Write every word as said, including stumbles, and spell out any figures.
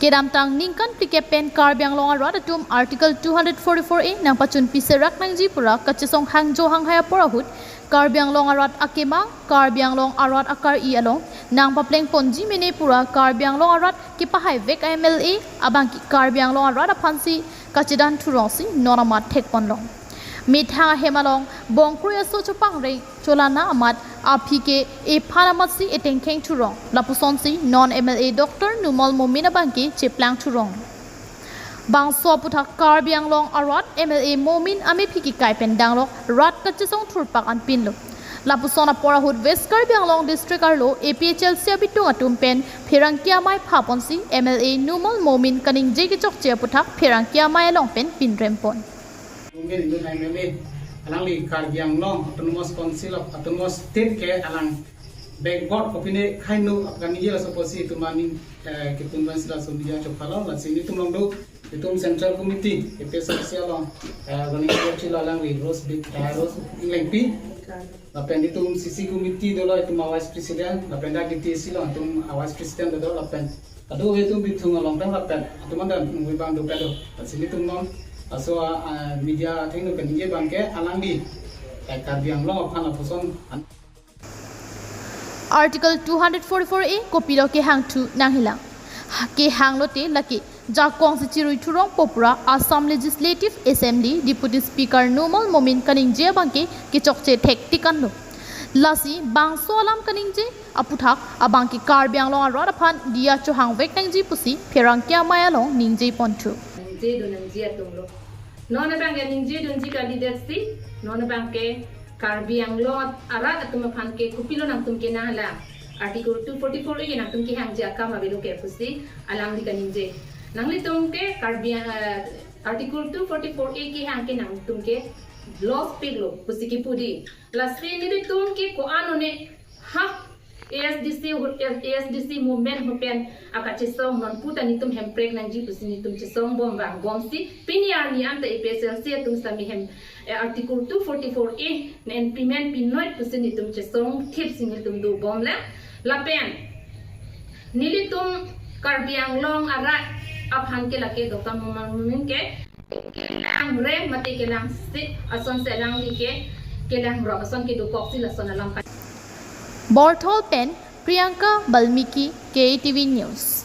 Kedamtang ningkan phlikep pen Karbi Anglong arat atum Article two hundred forty-four A nangpachun piserak nangji pura kachesong hangjo hanghai apor ahut Karbi Anglong arat akemang, Karbi Anglong arat akar-i along nangpapleng ponji mene pura Karbi Anglong arat kepahai vek M L A abangke Karbi Anglong arat aphansi kachedan thurongsi non amat thekponlong. Methang ahem along bongkrui aso chopangreng cholana amat aphi ke ephan amatsi etengkheng thurong. Lapusonsi non M L A Doctor Numal Momin abangke cheplang thurong. Bangso aputhak Karbi Anglong arat M L A Momin amephi kekai pen danglok rat kachesong thurpak anpinlo. Lapuson apor ahut West Karbi Anglong District arlo A P H L C abitung atum pen pherangke amei phaponsi M L A Numal Momin kaningje kechokche aputhak pherangke amei along pen pinrempon. Mungkin itu M L A alangli Karbi Anglong Autonomous Council of Autonomous State ke alang backbone kopine kaino apkan ye laso apotsi itum aning, eh, kitum ban sila sumia chokpalo, lasi nelitum along do itum Central Committee A P H L C along, eh, running committee lo alangli Rose Bik, eh, Rose Englengpi. Lapen itum C C committee dolo itum a vice president, lapen dak D T A C along itum a vice president dolo, lapen ado itum Bithung along pen lapen atum anda nungwi bang do pado. Lasi nelitum non aso a, a, media athengno kaningje abangke alangli, eh, Karbi Anglong aphan lapuson an- Article two hundred forty-four A kopilo kehangthu nanghelang. Kehanglote lake jakongsi chirui thurongpo pura Assam Legislative Assembly Deputy Speaker Numal Momin kaningje abangke kechokche thektik anlo. Lasi bangso alam kaningje aputhak abangke Karbi Anglong arat aphan diya chohang vek nangji pusi pherangke amei along ningje ponthu. Ningje dun nangji atumlo. Non abangke ningje dunji kalidet si, non abangke Karbi Anglong arat atum aphan ke kopilo nangtum kenanglang. Article two forty-four A nangtum kehangji akam avelo ke pusi alangli kaningje. Nanglitum ke Karbi, eh, Article two forty-four A kehang ke nangtum ke loss pik lo pusi kipu dei. Lasi nelitum ke ko-an one ha A S D C hu-, A S D C movement hu pen akachesong non puta nelitum hemprek nangji pusi nelitum chesong bom vangbomsi pini arni anta A P H L C atum sami hem, eh, Article two forty-four A ne implement pinoi pusi nelitum chesong thipsi nelitum dobomlo. Lapen nelitum Karbi Anglong arat aphan ke lake Doctor Numal Momin ke kelang rem mate kelang sit asonsi alangli ke kelang rok ason kedokoksi lason alam ka. Borthol pen Priyanka Balmiki, K T V News.